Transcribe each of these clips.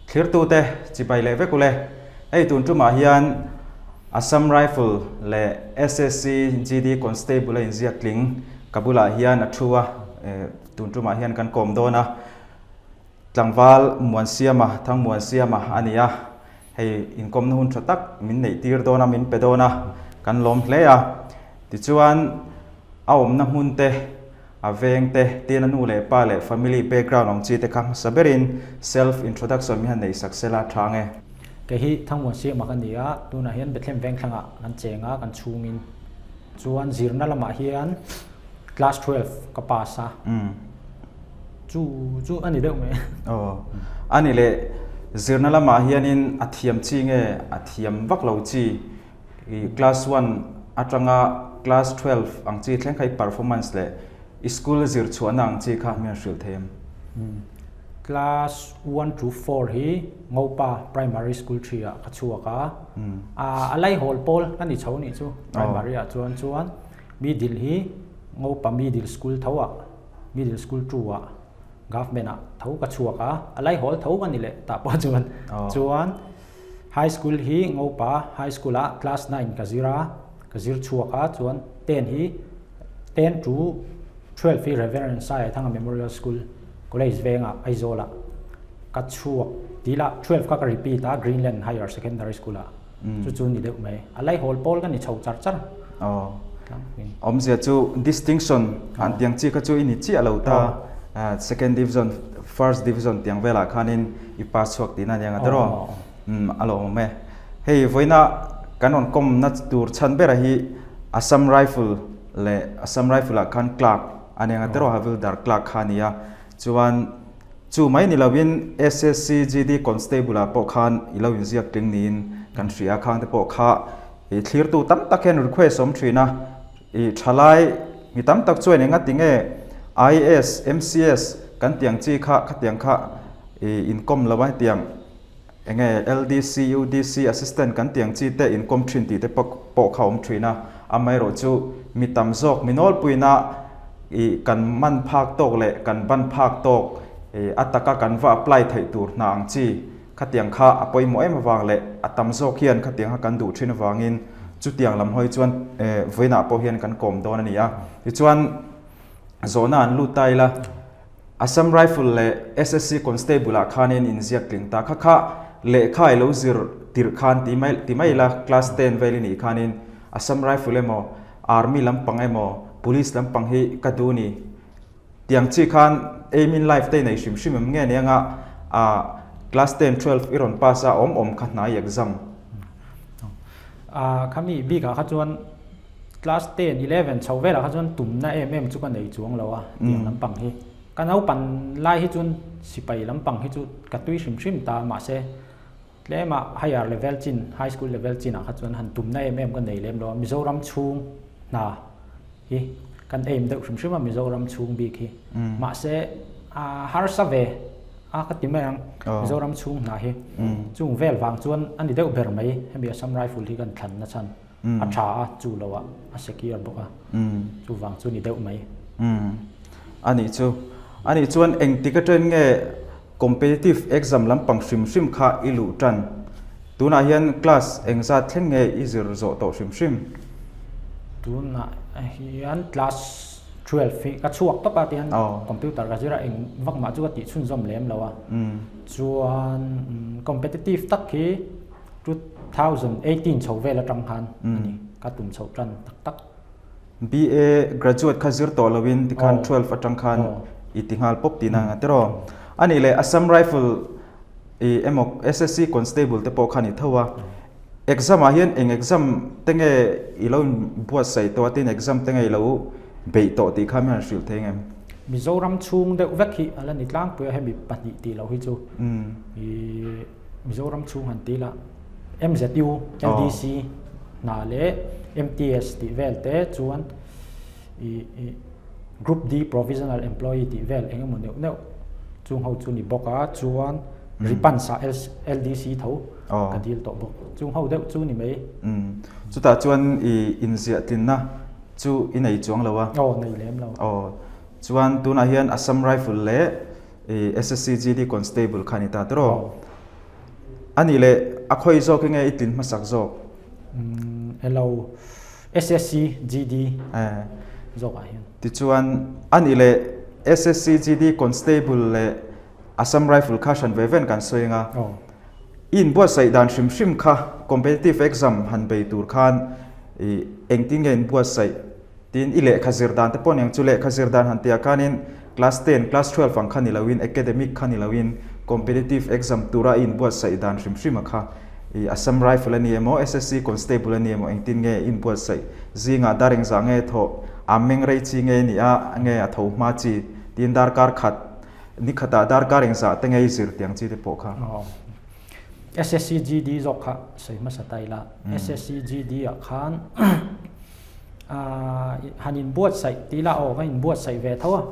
Thlirtute chibai leh vek ule. Hei tun tumah hian Assam Rifle leh SSC GD Constable a inziak tling ka bulah hian a thu a, tun tumah hian kan kawm dawn a. Tlangval Muansiama, Thangmuansiama a ni a, hei inkawmna hun tha tak min neih tir dawn a, min pe dawn a, kan lawm hle a. Tichuan a awmna hmun te, a veng te, tin a nu leh pa leh family background ang chi te kha hmasa berin self introduction mi han neih sak sela tha ang e. Kei hi Thangmuansiama ka ni a, tunah hian Bethlehem Vengthlangah kan cheng a, kan chhungin chuan zirna lamah hian Class 12 ka pass a. Chu chu a ni deuh mai. Aw. A ni leh zirna lamah hianin a thiam chi nge a thiam vak lo chi i class one atanga class 12 ang chi thleng kha i performance leh i school zir chhuahna ang chi kha mi han hrilh thei em? Class 1 to 4 hi Ngopa Primary School 3 ah ka chhuak a. A laihawl pawl ka ni chho nih chu primary ah chuan chuan Middle hi Ngopa Middle School tho ah, Middle School 2 ah Government ah tho ka chhuak a, a laihawl tho ka ni leh tah pawh chuan. Chuan High School hi Ngopa High School ah Class 9 ka zir a, ka zir chhuak a, chuan 10 hi 10 to 12 hi Reverend Saiathanga Memorial School College vengah Aizawl ah ka chhuak tih lah 12 kha ka repeat a Greenland Higher Secondary School ah. Chu chu ni deuh mai. A laihawl pawl ka ni chho char char. Aw. Awmzia chu distinction an tiang chi kha chu i ni chiah lo ta. Second division, first division tiang velah khanin i pass chhuak tihna aniang a tiraw? Umm a lawmawm e. Hei vawiina kan rawn kawmna tur chhan bera hi Assam Rifle leh Assam Rifle ah khan clerk aniang a tiraw? Havildar clerk kha a ni a. Chuan Chu mai ni loin SSC GD Constable ah pawh khan i lo inziak tling niin kan hria a, khang te pawh kha i thlirtu tam tak hian request awm thin a, i thalai mi tam tak chuan enga tinge IAS, MCS kan tiang chi kha khatiang kha i inkawm lo a hetiang enge LDC, UDC Assistant kan tiang chi te inkawm thin tih te pawh kha awm thin a, amaherawh chu mi tam zawk mi nawlpuina I kan man phak tawk leh kan ban phak tawk i a taka kan va apply theih tur hna ang chi khatiang kha a pawimawh em avang leh a tam zawk hian khatiang kha kan duh thin avangin chutiang lam hawi chuan vawiinah pawh hian kan kawm dawn a ni a. Tichuan zawhna an lut ta ila Assam Rifle leh SSC Constable ah khanin inziak tling ta kha kha lehkha i lo zir tirh khan ti mai ti mai ila class ten vel i nih khanin Assam Rifle emaw Army lampang emaw Police lampang hi ka duh ni. Tiang chi khan aim in life te i nei hrim hrim em nge nia a class 10, 12 i rawn pass a awm awm kha hnai exam. A khami bik ah kha chuan class 10, 11 chho velah kha chuan tumna em em chu ka nei chuang lo a tiang lampang hi. Ka naupan lai hi chuan sipai lampang hi chu ka tui hrim hrim ta mahse Tlema higher level chin, high school level chinah kha chuan han tumna em em ka nei lem lo a, Mizoram chhung hna hi kan aim deuh hrim hrim a, Mizoram chhung bik hi. Mahse a harsa ve a ka ti mai ang, Mizoram chhung hna hi. Chung vel vang chuan a ni deuh ber mai, hemi Assam Rifle hi kan thlan na chhan a tha a, chu loah a secure bawk a, chuvang chu ni deuh mai. A nih chu, a nih chuan engtik atang nge Competitive exam lampang hrim hrim kha i luh tan. Tunah hian class engzat thleng nge i zir zawh tawh hrim hrim? Tunah hian class 12 hi ka chhuak tawp a tihian computer ka zir a eng vak mah chu ka tih chhunzawm lem lo a. Chuan competitive tak hi 2018 chho vel atang khan a ni ka tum chhoh tan tak tak. BA graduate kha zir tawh loin tikhan 12 atang khan i ti nghal pawp tihna ang a tiraw. A nih leh Assam Rifle i emaw SSC Constable te pawh khan i tho a. Exam ah hian eng exam te nge i lo inbuatsaih tawh a tin exam te nge i lo beih tawh tih kha mi han hrilh thei ngem? Mizoram chhung deuh vek hi a la ni tlangpui a hemi pahnih tih loh hi chu i Mizoram chhung han ti la MZU, LDC hna leh MTS tih vel te chuan i Group D Provisional Employee tih vel eng emaw neuh neuh chung ho chu ni bawk a chuan Ripans ah LDC tho ka dil tawh bawk chung ho deuh chu ni mai. Chutah chuan i inziah tlinna chu i nei chuang lo a? Aw nei lem lo. Aw chuan tunah hian Assam Rifle leh i SSC GD Constable kha a ni ta tiraw? A nih leh a khawi zawk hi nge i tlin hmasak zawk? Hello, SSC GD zawkah hian. Tichuan, a nih leh SSC GD Constable leh Assam Rifle kha hran ve ven kan sawi ang a. I inbuatsaih dan hrim hrim kha competitive exam han bei tur khan i engtin nge inbuatsaih? Tin, i lehkha zir dan te pawh aniang chu lehkha zir dan han tihah khanin class ten, class 12 ang kha ni loin, academic kha ni loin competitive exam tura i inbuatsaih dan hrim hrim a kha i Assam Rifle a ni emaw, SSC Constable a ni emaw engtin nge i inbuatsaih? Zingah dar engzah nge thawh? A meng rei chi nge ni a, nge a tho hma chi? Tin, darkar khat, ni khatah darkar engzah te nge i zir tih ang chi te pawh kha. SSC GD zawk kha sawi hmasa ta ila. SSC GD ah khan han inbuatsaih tih ila aw ka inbuatsaih ve tho a,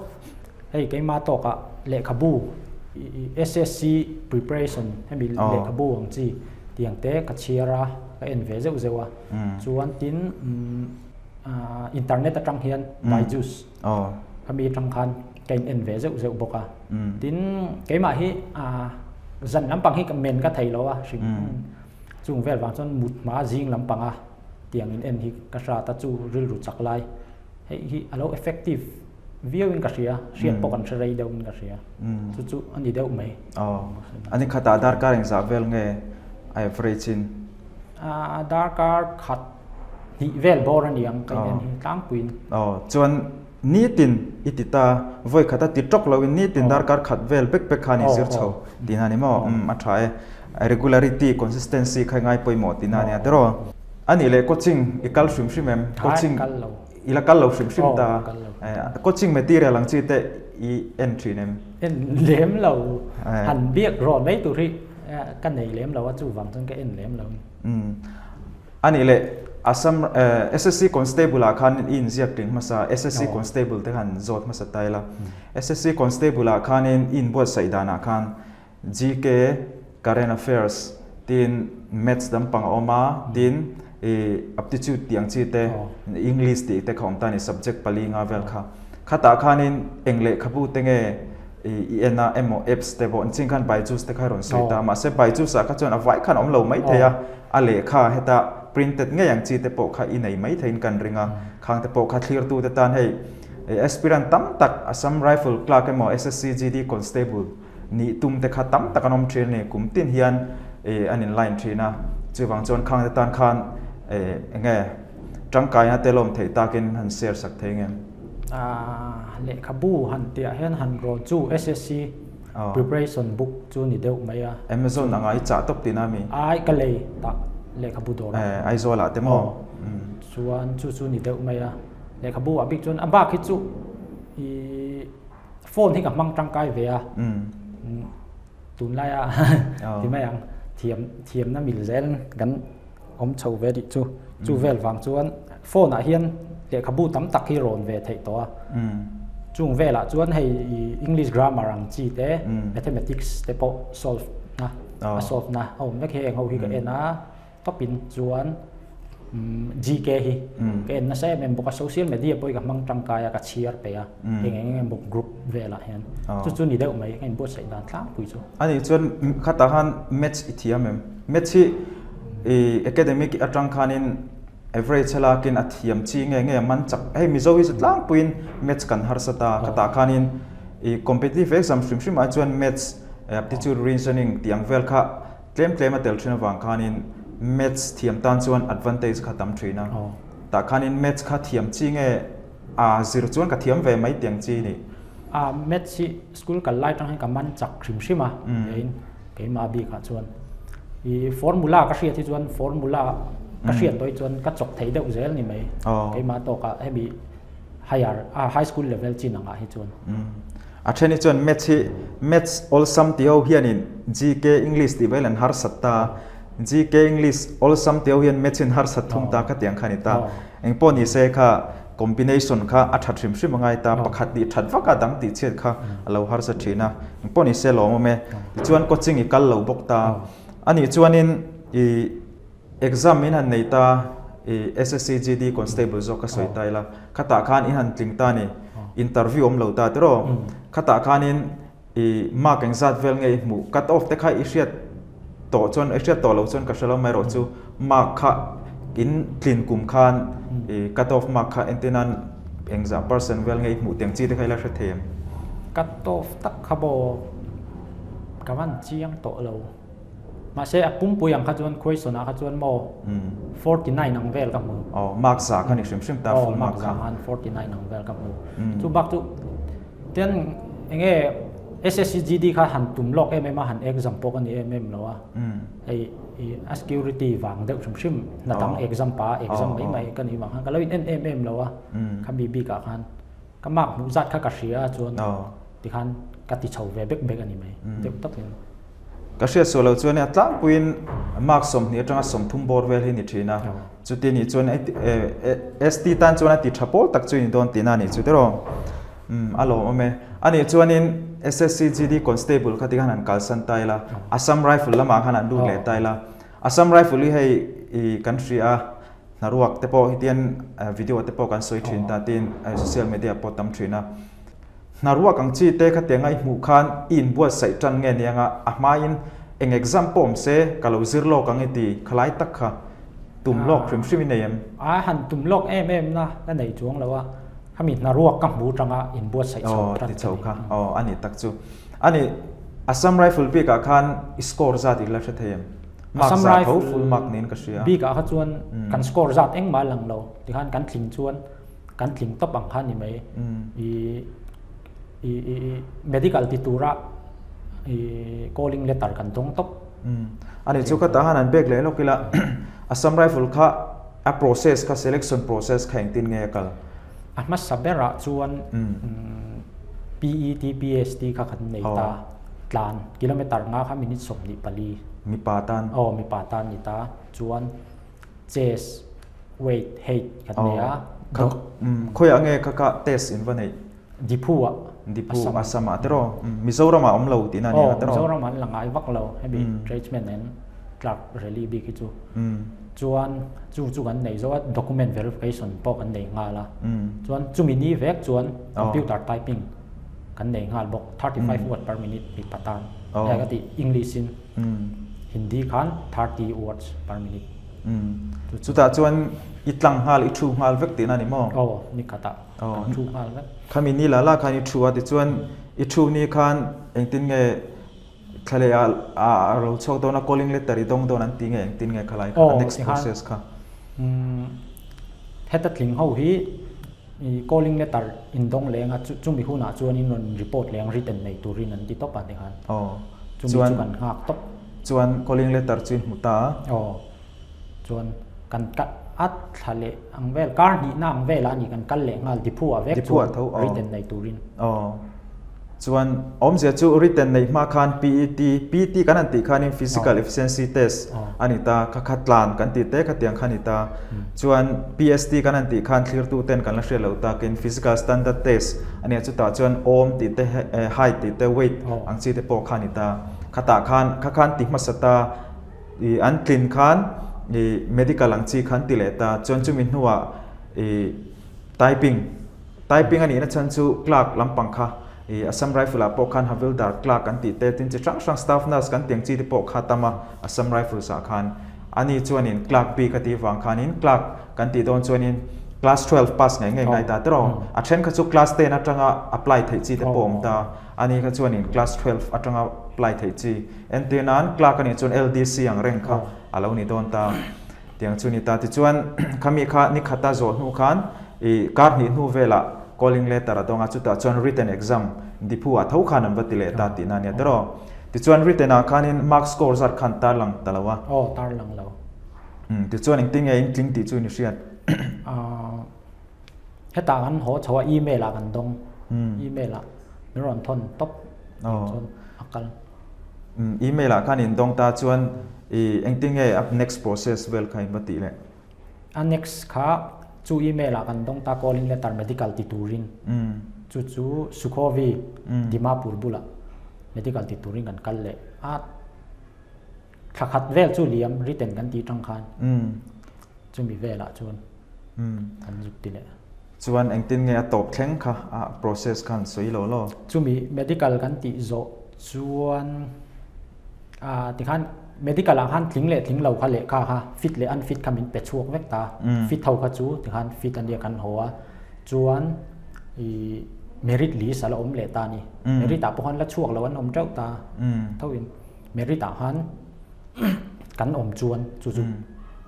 hei keimah tawkah lehkhabu SSC preparation hemi lehkhabu ang chi tiang te ka chhiar a, ka en ve zeuh zeuh a, chuan tin internet atang hian Byju's khami atang khan ka in en ve zeuh zeuh bawk a, tin keimah hi zan lampang hi ka men ka thei lo a hrim chung vel vang chuan mut hma zing lampang a. Tiang in en hi ka hrat a chu rilru chak lai hei hi a lo effective viau in ka hria, hriat pawh kan hre rei deuh in ka hria, chu chu a ni deuh mai. Aw, a ni khatah darkar engzah vel nge a average in? A darkar khat hnih vel bawr a ni ang ka in en hi tlangpuiin. Aw, chuan Nitin i ti ta, vawi khat a ti tawk loin nitin darkar khat vel bek bek khan i zir chho tihna a ni maw? Umm a tha e. Regularity, consistency kha i ngai pawimawh tihna a nia tiraw? A nih leh coaching i kal hrim hrim em? Coaching i la kal lo hrim hrim ta. Coaching material ang chi te i en thin em? En lem lo. Han biak rawn mai tur hi ka nei lem lo a, chuvang chuan ka en lem lo. Umm. A nih leh Assam SSC Constable ah khan i inziak tling hmasa, SSC Constable te khan zawt hmasa ta ila. SSC Constable ah khanin i inbuatsaih danah khan GK, Current Affairs, tin Maths lampang a awm a, tin i Aptitude tih ang chi te, English tih te kha awm ta a ni, subject pali nga vel kha. Khatah khanin eng lehkhabu te nge i en a emaw apps te pawh, niching khan Byju's te kha i rawn sawi ta a, mahse Byju's ah kha chuan a vai khan a awm lo maithei a. A lehkha heta printed ngei ang chi te pawh kha i nei mai theiin kan ring a, khang te pawh kha thlirtu te tan hei aspirant tam tak Assam Rifle Clerk emaw SSC GD Constable nih tum te kha tam tak an awm thin a ni, kum tin hian an in line thin a, chuvang chuan khang te tan khan enge tangkaina te lawm theih takin han share sak thei nge? Lehkhabu han tihah hian han rawn chu SSC Preparation book chu ni deuh mai a. Amazon anga i chah tawp tihna mi? Ai ka lei tah lehkhabu dawr a. Eh Aizawl ah te maw? Chuan chu chu ni deuh mai a. Lehkhabu ah bik chuan a bak hi chu i phone hi ka hmang tangkai ve a. Tunlai a ti mai ang thiam thiamna mil zel kan awm chho ve rih chu. Chu vel vang chuan phone ah hian lehkhabu tam tak hi rawn ve theih tawh a. Chung velah chuan hei English grammar ang chi te, mathematics te pawh solve na, a solve na a awm vek hi heng ho hi ka en a, tawpin chuan GK hi ka en nasa em em bawk a, social media pawh hi ka hmang tangkai a, ka chhiar peih a, eng eng emaw group velah hian. Chu chu ni deuh mai ka inbuatsaih dan tlangpui chu. A nih chuan khatah khan maths i thiam em? Maths hi i academic atang khanin average a lakin a thiam chi nge nge a man chak. Hei Mizo hi chu tlangpuiin maths kan harsa ta. Khatah khanin i competitive exam hrim hrim ah chuan maths aptitude reasoning tih ang vel kha tlem tlem a tel thin avang khanin maths thiam tan chuan advantage kha tam thin a. Tah khanin maths kha thiam chi nge a zir chuan ka thiam ve mai tiang chi ni. A maths hi school kal lai tang hian ka man chak hrim hrim a keiin keimah bikah chuan i formula ka hriat hi chuan formula ka hriat tawh hi chuan ka chawk thei deuh zel ni mai keimah tawkah hemi higher a high school level chin angah hi chuan. A then hi chuan maths hi maths awlsam tih ho hianin GK English tih vel an harsat ta GK English awlsam tih ho hian maths hi an harsat thung ta ka tiang kha a ni ta. Engpawh ni se kha combination kha a that hrim hrim a ngai ta, pakhat tih that vak a dang tih chhiat kha a lo harsa thin a. Engpawh ni se lawmawm e. Tichuan coaching i kal lo bawk ta. A nih chuanin i exam in han nei ta, i SSC GD constable zawk ka sawi ta ila, khatah khan i han tling ta ni, interview awm lo ta tiraw? Khatah khanin i mark engzat vel nge i hmuh, cut off te kha i hriat. tawh chuan i hriat tawh loh chuan ka hre lo mai erawh chu mark kha in tlin kum khan i cut off mark kha entir nan engzah percent vel nge i hmuh tiang chi te kha i la hre thei em? Cut off tak kha maw ka van chiang tawh lo. Mahse a pumpui ang kha chuan question ah kha chuan maw 49 ang vel ka hmu. Aw mark za kha ni hrim hrim ta full mark kha. Aw mark za khan 49 ang vel ka hmu. Chu bak chu tian enge SSC GD kha han tum lawk em em a han exam pawh ka ni em em lo a. Hei i a security vang deuh hrim hrim hna dang exam pa exam mai mai ka nih vang khan ka lo in en em em lo a khami bik ah khan. Ka mark hmuh zat kha ka hria a chuan tikhan ka ti chho ve bek bek a ni mai deuh takin. Ka hriat suah lo chuan a tlangpuiin mark 20 atanga 30 bawr vel hi ni thin a, chuti nih chuan ST tan chuan a ti tha pawl tak chu ni dawn tihna a nih chu tiraw? Umm a lawmawm e. A nih chuanin SSC GD Constable kha tikhan han kalsan ta ila, Assam Rifle lamah khan han lut leh ta ila, Assam Rifle hi hei kan hria a, Hnaruak te pawh hetian video te pawh kan sawi thin ta tiin social media pawh tam thin a. Hnaruak ang chi te khatianga i hmuh khan i inbuatsaih tan nge ni anga a hmain eng exam pawh awm se ka lo zir lawk ang i ti khalai tak kha tum lawk hrim hrim i nei em? A han tum lawk em em na ka nei chuang lo a, khami hnaruak ka hmu tanga inbuatsaih chho tan ka ni. Aw a nih tak chu. A nih Assam Rifle bikah khan i score zat i la hre thei em? Mark Assam zat tho Rifle full mark niin ka hria. Bikah kha chuan kan score zat engmah a lang lo. Tikhan kan tling chuan kan tling tawp ang kha ni mai. I i i medical ti tura i calling letter kan dawng tawp. Ani chu khatah han an pek leh lawk ila Assam Rifle kha a process kha selection process kha engtin nge a kal? A hmasa berah chuan PET PST kha kan nei ta. Tlan kilometer nga kha minute 24. Mipa tan. Aw mipa tan ni ta. Chuan chest, weight, height kan nei a. Kha khawiah nge kha kha test in va neih? Diphu ah. Diphu Assam ah tiraw? Mizoram ah awm lo tihna a ni ang tiraw? Aw Mizoram ah an la ngai vak lo hemi tradesman and clerk rally bik hi chu. Chuan chu chu kan nei zo a document verification pawh kan nei nghal a. Chuan chumi ni vek chuan computer typing kan nei nghal bawk 35 word per minute mipa tan hei ka tih English in Hindi khan 30 words per minute. Chutah chuan i tlang nghal i thu nghal vek tihna a ni maw? Aw ni khatah kan thu nghal vek. Khami ni la la khan i thu a tichuan i thu ni khan engtin nge thla leh ah a lo chhuak dawn a calling letter i dawng dawn an ti nge engtin nge khalai kha a next process kha? Heta tling ho hi I calling letter in dawng leng a, chumi hunah chuan in rawn report leng written nei turin an ti tawp a tikhan. Aw. Chumi chu kan nghak tawp. Chuan calling letter chu in hmu ta a. Aw. Chuan kan kal a thla leh ang vel, kar hnihna ang velah a ni kan kal leh nghal Diphu ah vek chuan written nei turin. Aw. Chuan awmzia chu written neih hma khan PET, PET kan han tih khanin Physical Efficiency Test a ni ta, kha kha tlan kan tih te khatiang kha a ni ta. Chuan PST kan han tih khan thlirtu ten kan la hriat loh takin Physical Standard Test a nia chutah chuan awm tih te height tih te weight ang chi te pawh kha a ni ta. Khatah khan kha khan ti hmasa ta ih an tlin khan ih medical ang chi kha an ti leh ta. Chuan chumi hnuah ih typing. Typing a nihna chhan chu clerk lampang kha ih Assam Rifle ah pawh khan Havildar clerk an tih te tin chi hrang hrang staff nurse kan tih ang chi te pawh kha tam a Assam Rifles ah khan ani chuanin clerk bik a tih vang khanin clerk kan tih dawn chuanin class 12 pass ngei ngei ngai ta tiraw a then kha chu class 10 atanga apply theih chi te pawh awm ta ani kha chuanin class 12 atanga apply theih chi entir nan clerk a nih chuan LDC ang reng kha a lo ni dawn ta. Tiang chu ni ta. Tichuan, khami kha ni khata zawh hnu khan i kar hnih hnu velah calling letter a dawng a, chutah chuan written exam Diphu ah tho khan an va ti leh ta tihna a nia tiraw. Tichuan written ah khanin mark score zat khan tar lang ta lo a. Aw, tar lang lo. Umm, tichuan engtin nge in tling tih chu in i hriat? Aaa, hetah kan haw chho a, email ah kan dawng. Email ah min rawn thawn tawp chuan a kal. Email ah khan in dawng ta chuan i engtin nge a next process vel kha in va tih leh? A next kha chu email ah kan dawng ta calling letter medical ti turin chu chu Sukhovi Dimapur bulah medical ti turin kan kal leh a thla khat vel chu liam written kan tih tang khan chumi velah chuan kan zuk ti leh. Chuan engtin nge a tawp thleng kha a process khan sawi lo law? Chumi medical kan tih zawh chuan. Tikhan medical ah khan tling leh tling lo kha lehkha kha fit leh unfit kha min pe chhuak vek ta. Fit ho kha chu tikhan fit ania kan haw a. Chuan i merit list a la awm leh ta a ni. Merit ah pawh khan la chhuak lo an awm teuh ta. Tho in merit ah khan kan awm chuan chu chu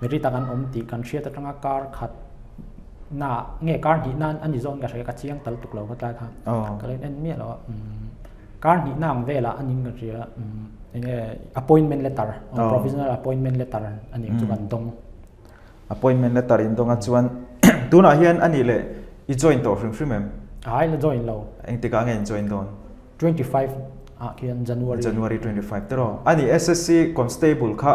merit ah kan awm tih kan hriat atanga kar khat na nge kar hnih nan a ni zawn ka hria ka chiang tal tuk lo kha tlai kha. Ka lo in en miah lo a. Kar hnihna ang velah a ning ka hria enge appointment letter provisional appointment letter a ning chu kan dawng. Appointment letter in dawng a chuan tunah hian a nih leh i join tawh hrim hrim em? Ai la join lo. Engtikah nge in join dawn? 25 ah khian January. January 25 te rawh. A nih SSC constable kha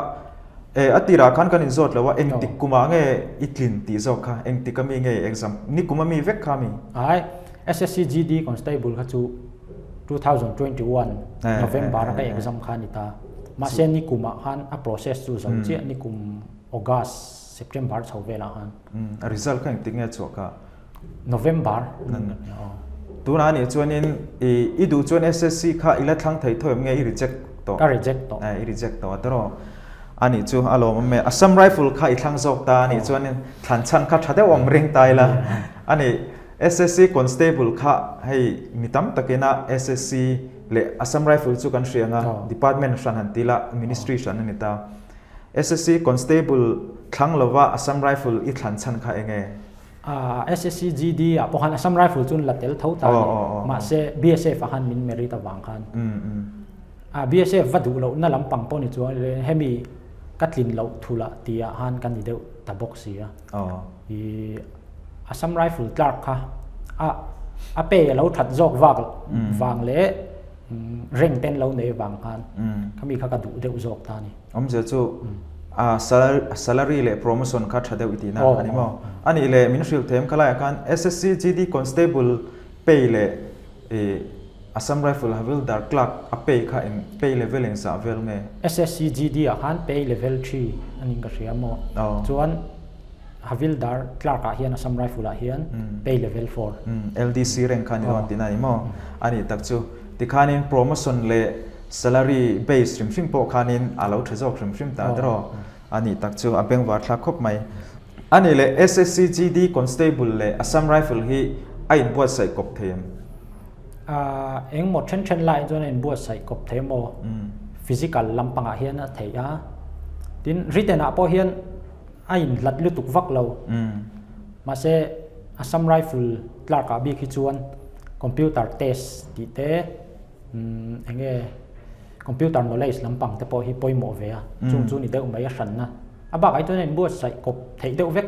e a tirah khan kan inzawt lo a engtik kumah nge i tlin tih zawk kha engtik ami nge exam nikum ami vek kha mi? Ai SSC GD constable kha chu 2021 November a ka exam kha a ni ta. Mahse nikum ah khan a process chu zo chiah nikum August, September chho velah khan. A result kha engtik nge chhuah kha? November. Tunah anih chuanin i duh chuan SSC kha i la thlang thei tho em nge i reject tawh? Ka reject tawh. I reject tawh a tawrh. Anih chu a lawmawm e. Assam Rifle kha i thlang zawk ta anih chuanin thlan chhan kha tha deuh awm ring ta ila. Anih SSC Constable kha hei mi tam takina SSC leh Assam Rifle chu kan hria anga department hran han ti la ministry hran a ni ta. SSC Constable thlang lova Assam Rifle i thlan chhan kha enge? SSC GD ah pawh khan Assam Rifle chu an la tel tho ta a ni. Mahse BSF ah khan min merit avang khan BSF va duh lohna lampang pawh ni chuan hemi ka tlin loh thulh tih ah khan ka ni deuh ta bawk si a. I Assam Rifle Clerk kha a a pay a lo that zawk vak vang leh rank ten lo nei vang khan khami kha ka duh deuh zawk ta a ni. Awmzia chu a salary leh promotion kha tha deuh i tihna a ni maw? A nih leh min hrilh them kha laiah khan SSC GD Constable pay leh i Assam Rifle Havildar Clerk a pay kha eng pay level engzah vel nge? SSC GD ah khan pay level thi a ning ka hria maw? Chuan Havildar Clerk ah hian Assam Rifle ah hian pay level 4. LDC rank kha ni dawn tihna a ni maw? A nih tak chu. Tikhanin promotion leh salary base hrim hrim pawh khanin a lo tha zawk hrim hrim ta tiraw? A nih tak chu a bengvar thlak khawp mai. A nih leh SSC GD Constable leh Assam Rifle hi a inbuatsaih kawp thei em? Engmaw then then laiin chuan a inbuatsaih kawp thei maw? Physical lampangah hian a theih a. Tin, written ah pawh hian a inhlat lutuk vak lo. Mahse, Assam Rifle clerk ah bik hi chuan computer test tih te eng nge computer knowledge lampang te pawh hi pawimawh ve a. Chung chu ni deuh mai a hranna. A bakah hi chuan a inbuatsaih kawp theih deuh vek.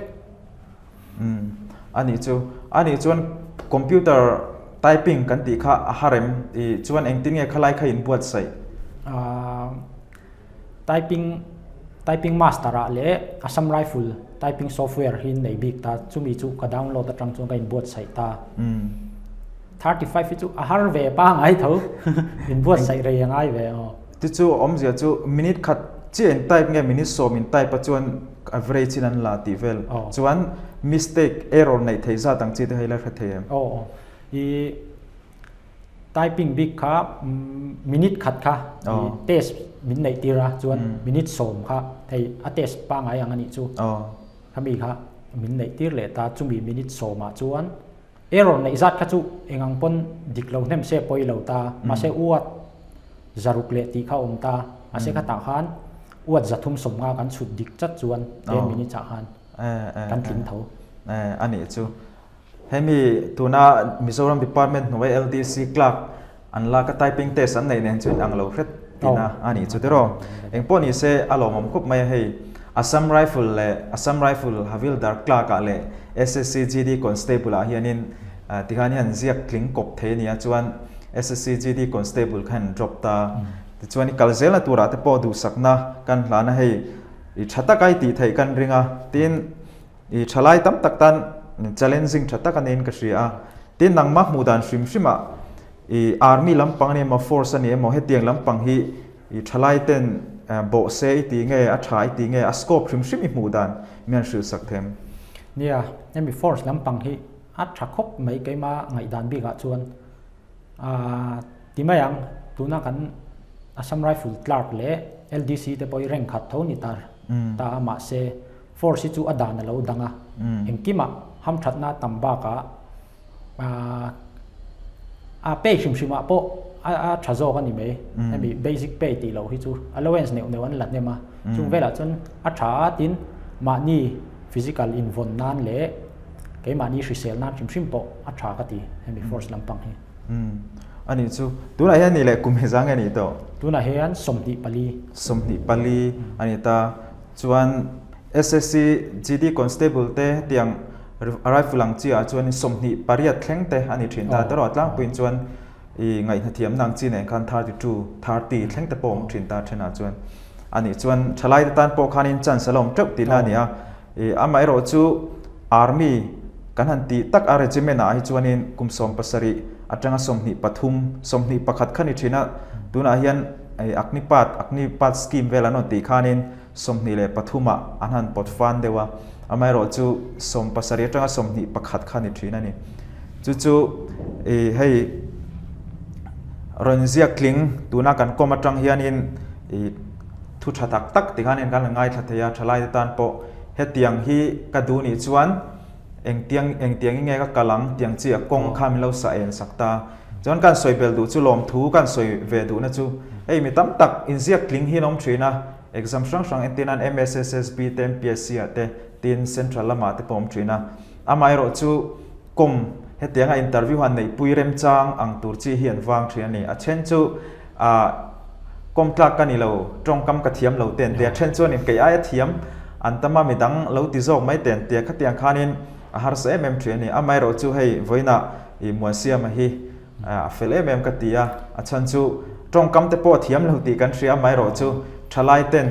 A nih chu. A nih chuan computer typing kan tih kha a har em? I chuan engtin nge khalai kha inbuatsaih? Typing typing master ah leh Assam Rifle typing software hi nei bik ta chumi chu ka download atang chuan ka inbuatsaih ta. 35 hi chu a har ve pangai tho inbuatsaih rei a ngai ve aw. Tichu awmzia chu minute khat chiah in type nge minute sawm in type a chuan average in an la tih vel chuan mistake error neih theih zat ang chi te hei la hre thei em? Aw aw i Typing bik kha minute khat kha test min neih tir a chuan minute sawm kha hei a test pangai ang a nih chu khami kha min neih tir leh ta chumi minute sawmah chuan error neih zat kha chu engang pawn dik lo hnem se pawi lo ta mahse uat zaruk leh tih kha awm ta mahse khatah khan uat zathum sawmnga kan chhut dik chat chuan ten minute ah khan kan tling tho. A nih chu. Hemi tuna Mizoram Department hnuai LDC clerk an lak a typing test an neih nen chu inang lo hret tihna a nih chu tiraw. Engpawh ni se a lawmawm khawp mai a hei. Assam Rifle leh Assam Rifle Havildar clerk ah leh SSC GD Constable ah hianin tikhan hian ziak tling kawp thei a nia chuan SSC GD Constable kha an drop ta. Tichuan i kal zelna turah te pawh duhsakna kan hlan a hei i tha taka i tih theih kan ring a tin I thalai tam tak tan challenging tha tak a niin ka hria a. Tin, nangmah hmuh dan hrim hrimah i army lampang a ni emaw, force a ni emaw hetiang lampang hi i thalai ten bawh se i ti nge, a tha i ti nge, a scope hrim hrim i hmuh dan mi han hrilh sak them. Nia, hemi force lampang hi a tha khawp mai keima ngaihdan bikah chuan ti mai ang, tuna kan Assam Rifle clerk leh. LDC te pawh hi rank khat tho ni ta ta a mahse force hi chu a dan a lo dang a, engkimah hamthatna a tam bakah a pay hrim hrimah pawh a tha zawk a ni mai. Hemi basic pay tih loh hi chu allowance neuh neuh an la hnem a, chung velah chuan a tha a tin mahni physical invawn nan leh keimahni hrisel nan hrim hrim pawh a tha ka ti hemi force lampang hi. A nih chu. Tunah hian nih leh kum hi zang nge nih tawh? Tunah hian 24. 24 a ni ta. Chuan SSC GD Constable te hetiang rifle ang chi ah chuan 28 thleng te a ni thin ta. Erawh tlangpuiin chuan i ngaihnathiamna ang chi nen khan 32, 30 thleng te pawh a awm thin ta thenah chuan. A nih chuan thalaite tan pawh khanin chance a la awm teuh tihna a ni a. Amaherawh chu Army kan han tih tak a regiment ah hi chuanin kum 17 atanga 23, 21 kha ni thin a, tunah hian Agnipath, Agnipath scheme vel an rawn tih khanin 23 ah an han pawt fan deuh a, amaherawh chu 17 atanga 21 kha ni thin a ni. Chu chu hei rawn ziak tling tuna kan kawm atang hianin Thu tha tak tak ti khan kan la ngaithla thei a, thalaite tan pawh hetiang hi ka duh nih chuan engtiang engtiangin nge ka kal ang tiang chi a kawng kha min lo sa en sak ta. Chuan kan sawi bel duh chu lawmthu kan sawi ve duhna chu hei mi tam tak inziak tling hi an awm thin a, exam hrang hrang entir nan MSSSB te MPSC ah te tin central lamah te pawh awm thin a, amaherawhchu kawm hetianga interview han neihpui remchang ang tur chi hi an vang thin a ni. A then chu ah kawm tlak ka ni lo, tawngkam ka thiam lo te an tia, then chuanin kei aia thiam an tam a midang lo ti zawk mai te an tia, khatiang khanin a harsa em em thin a ni. Amaherawh chu hei vawiinah ih Muansiama hi a fel em em ka ti a, a chhan chu tawngkam te pawh a thiam lo tih kan hria, amaherawh chu thalai ten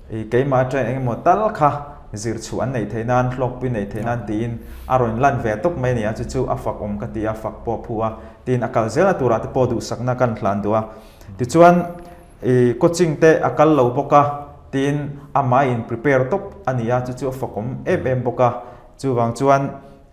ih keimah atangin eng emaw tal kha zir chhuah an neih theih nan, hlawkpui neih theih nan tiin a rawn lan ve tawp mai a ni a, chu chu a fak awm ka ti a, fak pawh a phu a. Tin a kal zelna turah te pawh duhsakna kan hlan duh a. Tichuan i coaching te a kal lo bawk a, tin amah in prepare tawp a ni a, chu chu a fakawm em em bawk a. Chuvang chuan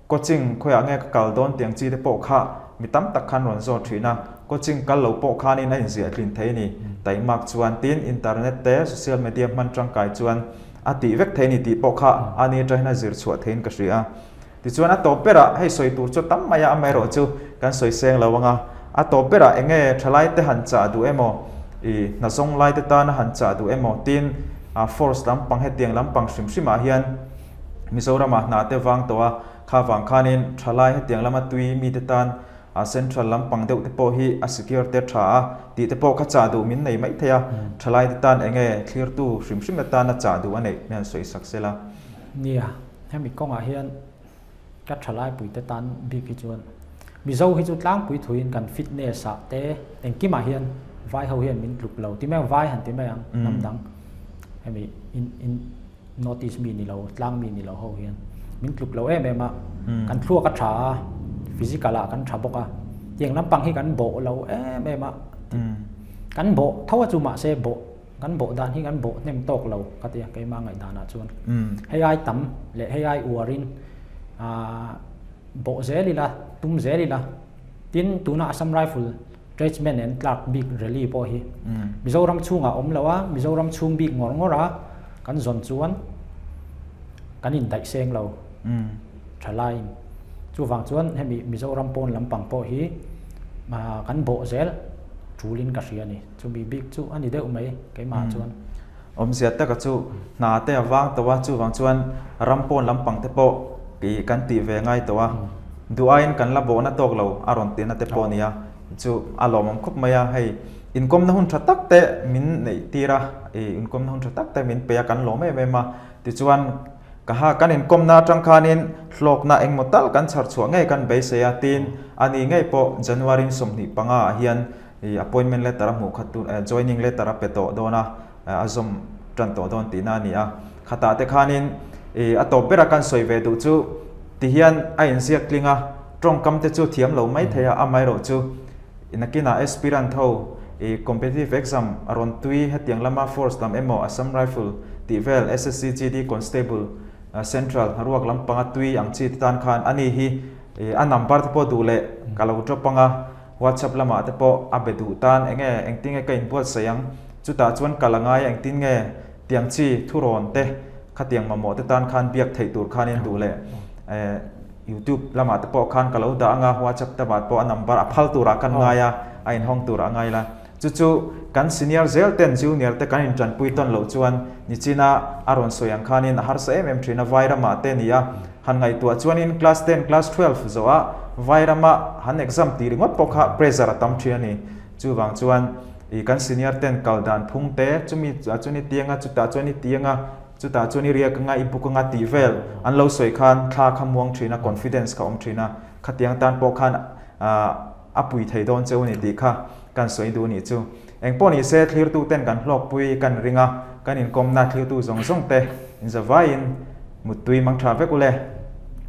coaching khawiah nge ka kal dawn tiang chi te pawh kha mi tam tak khan rawn zawt thin a. Coaching kal lo pawh khanin a inziah tlin thei a ni. Taimak chuan tin internet te social media hman tangkai chuan a tih vek thei a ni tih pawh kha a ni atangin a zir chhuah theiin ka hria a. Tichuan a tawp berah hei sawi tur chu tam mai a, amaherawh chu kan sawi seng lo ang a, a tawp berah eng nge thalai te han chah duh emaw, i hna zawng lai te tana han chah duh emaw tin force lampang hetiang lampang hrim hrim ah hian Mizoramah hna te vang tawh a, kha vang khanin thalai hetiang lama tui mi te tan central lampang deuh te pawh hi a secure te tha a tih te pawh kha chah duh min nei mai thei a, thalai te tan eng nge thlirtu hrim hrim atana chah duh a neih min han sawi sak sela. Nia. Hemi kawngah hian ka thalaipuite tan bik hi chuan Mizo hi chu tlangpui thuin kan fitness ah te engkimah hian vai ho hian min tluk lo ti mai ang, vai han ti mai ang hnam dang hemi in in North East mi ni lo tlang mi ni lo ho hian min tluk lo em em a, kan thluak a tha a, physical ah kan tha bawk a, tiang lampang hi kan bawh lo em em a, kan bawh tho a chu mahse bawh Kan bawh dan hi kan bawh hnem tawk lo ka ti a, keimah ngaihdanah chuan. Hei ai tam leh hei ai uarin bawh zel ila, tum zel ila. Tin, tuna Assam Rifle Tradesmen and Clerk bik rally pawh hi Mizoram chhungah awm lo a, Mizoram chhung bik ngawr ngawr a kan zawn chuan kan indaih seng lo tha laiin. Chuvang chuan hemi Mizoram pawn lampang pawh hi kan bawh zel tulin ka hria a ni. Chumi bik chu a ni deuh mai keimah chuan. Awmzia taka chu hna te a vang tawh a, chuvang chuan ram pawn lampang te pawh ih kan tih ve ngai tawh a, duh aiin kan la bawhna tawk lo a rawn tihna te pawh a ni a, chu a lawmawm khawp mai a, hei inkawmna hun tha tak te min neih tir a, ih inkawmna hun tha tak te min pe a kan lawm em em a, tichuan ka ha kan inkawmna atang khanin hlawkna engmaw tal kan chhar chhuah ngei kan beisei a, tin a ni ngei pawh January 25 ah hian I appointment letter a hmuh khat tun joining letter a pe tawh dawn a, a zawm tan tawh dawn tihna a ni a. Khatah te khanin i a tawp bera kan sawi ve duh chu tihian a inziak tling a, tawngkam te chu thiam lo mai thei a, amaherawh chu nakinah aspirant ho i competitive exam a rawn tui hetiang lama force lam emaw Assam Rifle tih vel SSC GD Constable Central hnaruak lampanga tui ang chi te tan khan ani hi a number te pawh duh leh ka lo drop anga. WhatsApp lamah te pawh a be duh tan eng nge engtinge ka inbuatsaih ang? Chutah chuan kal a ngai a engtin nge tiang chi thurawn te khatiang mamawh te tan khan biak theih tur khanin duh leh YouTube lamah te pawh khan ka lo dah anga WhatsApp te vat pawh a number a phal turah kan ngai a, a inhawng turah a ngai la. Chu chu kan senior zel ten junior te kan intanpui tawn loh chuan nichina a rawn sawi ang khanin a harsa em em thin a, Vairamah te ni a, han ngaihtuah chuanin class ten, class 12 zawhah Vairama han exam tih ringawt pawh kha pressure a tam thin a ni. Chuvang chuan ih kan senior ten kal dan phung te chumi chuan i tiang a, chutah chuan i tiang a, Chutah chuan i riak anga i buk anga tih vel an lo sawi khan thla kha muang thin a, confidence kha awm thin a, khatiang tan pawh khan a pui thei dawn cheu a ni tih kha kan sawi duh a nih chu. Engpawh ni se thlirtu ten kan hlawkpui kan ring a, kan inkawmna thlirtu zawng zawng te inzavaiin muttui mang tha vek ule.